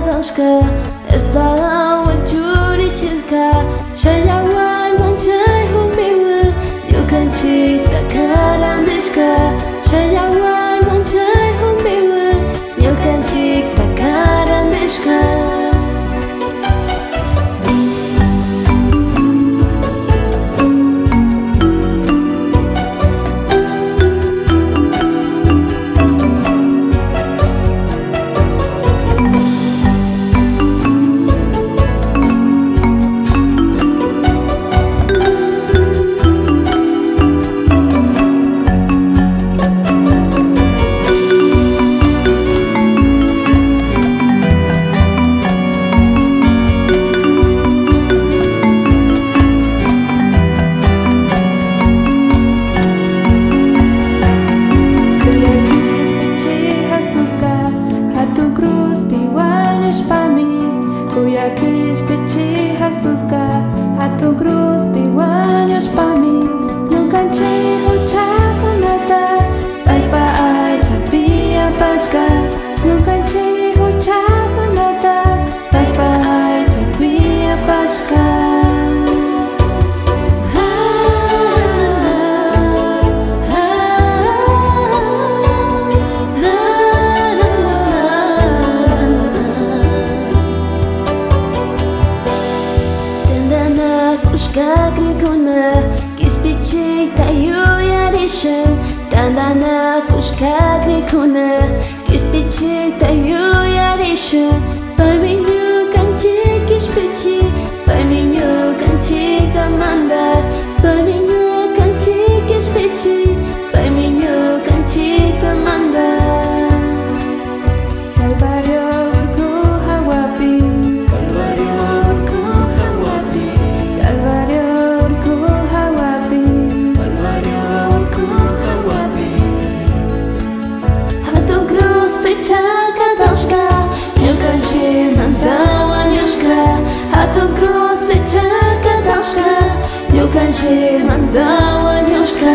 chakatashka, espadawan churichishka, chay yawarwan chay hambiwan ñukanchikta karandishka, chay yawarwan chay hambiwan ñukanchikta karandishka. Kuyakishpichi Jesuska hatun cruzpi wañushpami. Kuyakishpichi Jesuska hatun cruzpi wañushpami. Ñukanchik huchakunata paypa aychapi apashka. Ñukanchik huchakunata paypa aychapi apashka. Tantanakushkakrikuna kishpichiyta yuyarishun. Tantanakushkakrikuna kishpichiyta yuyarishun. Paymi ñukanchik kishpichik, paymi ñukanchikta mandak, paymi ñukanchik kishpichik, paymi ñukanchikta mandak. Calvario urku hawapi. Calvario urku hawapi. Calvario urku hawapi. Calvario urku hawapi. Hatun cruzpi chakatashka, ñukanchikmanta wañushka. Hatun cruzpi chakatashka, ñukanchikmanta wañushka.